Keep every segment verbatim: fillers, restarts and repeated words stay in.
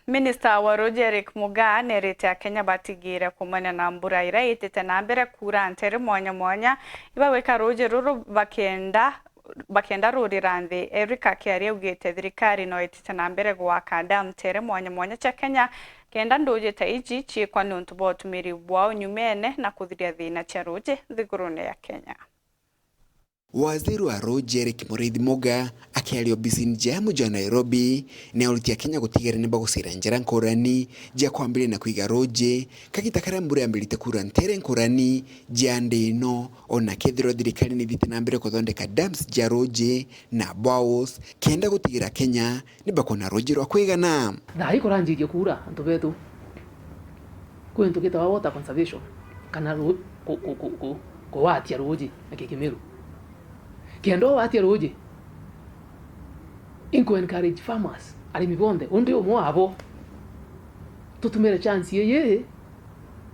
Minista wa ruuji Eric Mugaa neerite Akenya batigire kumania na mbura iria itite na mbere kuura nteere mwanya mwanya, ibagwika ruuji ruru bakenda, bakenda ruurira nthi. Eric akiaria augite thirikari no itite na mbere gwaka dam nteere mwanya mwanya cia Kenya, kenda nduuji ta iji ciikwa niuntu bwa utumiri bwao nyumene na kuthiria thiina cia ruuji nthigurune ya Kenya. Waziri wa ruuji Eric Muriithi Muga akiaria obisini ja muji wa Nairobi, ni auritie Akenya gutigara ni bagucira njira nkurani ja kwambiria na kwiga ruuji kagita karia mbura yambirite kuura nteere nkurani ja nthi ino, ona kethirwa thirikari ni ithiite na mbere kuthondeka dams ja ruuji na boreholes, kenda gutigira Akenya ni bakwona ruuji rwa kwigana. Thaa ii kuranjirie kuura, antu betu, kwi untu gitawa water conservation, kana ru-, ku-, ku-, ku-, ku-, kugwatia ruuji na kikimiru. Kenda ugwatia ruuji, inkuencourage farmers, arimi bonthe, undi umwe wabo, tutumire chance ii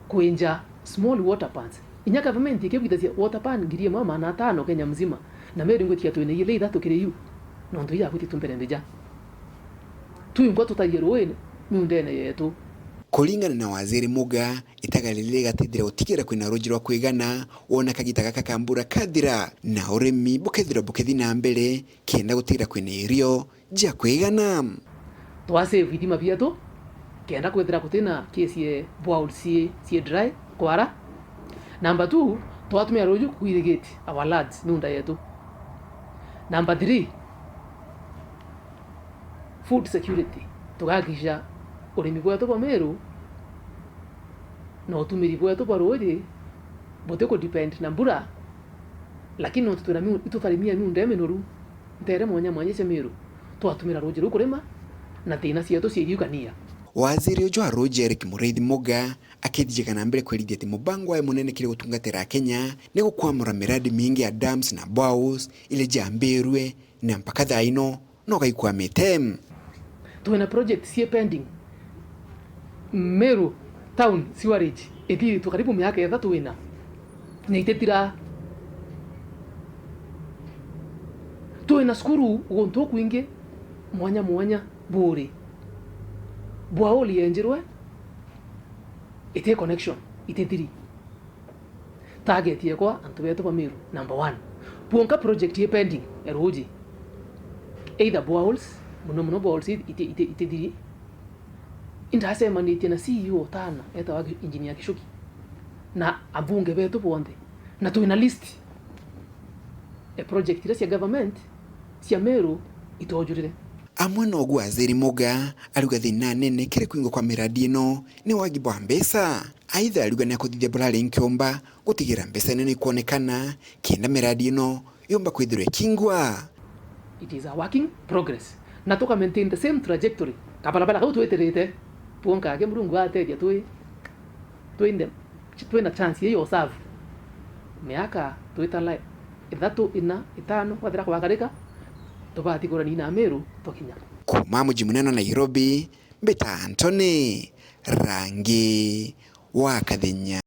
kwinja small water pans. Inya government ikibwithagia water pan ngiri imwe magana atano Kenya mzima, na Meru ingwitiga twina iria ithatu kiri iu, nontu ijagwititu mbere mbija. Twingwa tutarie ruui miundene yetu. Kuringana na Waziri Muga, itagari riri rigatethira gutigira kwina ruuji rwa kwigana, wona kagita gaka ka mbura kathira, na urimi bukethira bukithi na mbere, kenda gutigira kwina irio ja kwigana. Twasave ithima bietu, kenda kwithira gutina case ye boreholes cie, cie dry, kwara. Number two, twatumira ruuji ku irrigate our lands, miunda yetu. Number three, food security. Tugahakikisha urimi bwetu bwa Meru na utumiri bwetu bwa ruuji buti ku depend na mbura, lakini nontu twina miu-, itutarimia miunda iminoru, nteere mwanya mwanya cia Meru, twatumira ruuji ruu kurima, na thiina cietu cia irio ikania. Waziri uju wa ruuji Eric Muriithi Muga akithijika na mbere kwerithia ati mubango wae munene kiri gutungatira Akenya ni gukwamura miradi mingi ya dams na boreholes iria jambirue, na mpaka thaa ino no gaikwamite. Twina project cie pending. Meru town sewerage ithithitwe karibu miaka ithatu ina, na itithira. Twina cukuru guntu kwingi mwanya mwanya buri. Borehole yenjirwe, iti connection, itithiri. Target yekwa antu betu ba Meru, number one. Bwonka project i pending ya ruuji. Either boreholes, muno muno boreholes iti-, iti-, itithiri. Indacemanitie na C E O tana, etawa Gi-, Engineer Gichuki. Na abunge betu bonthe. Na twina list ya project iria cia government cia Meru itojurire. Amwe nogu Waziri Muga ariuga thina nene kiri kwingwa kwa miradi ino ni wagi bwa mbeca. Aitha ariuga ni akuthithia burari nkiumba gutigira mbeca nene ikwonekana kenda miradi ino yumba kwithirwa ikingwa. It is a work in progress. Na tuka maintain the same trajectory. Kabarabara kau twitirite, twonka aki Murungu atethia twi, twi in the, twina chance iyo ya userve. Miaka twitala ithatu, ina, itano, kwathira kwakarika, tubati kurania na Meru tukinya. Kuma muji munene wa Nairobi, mbita Anthony Rangi wa Kathenya.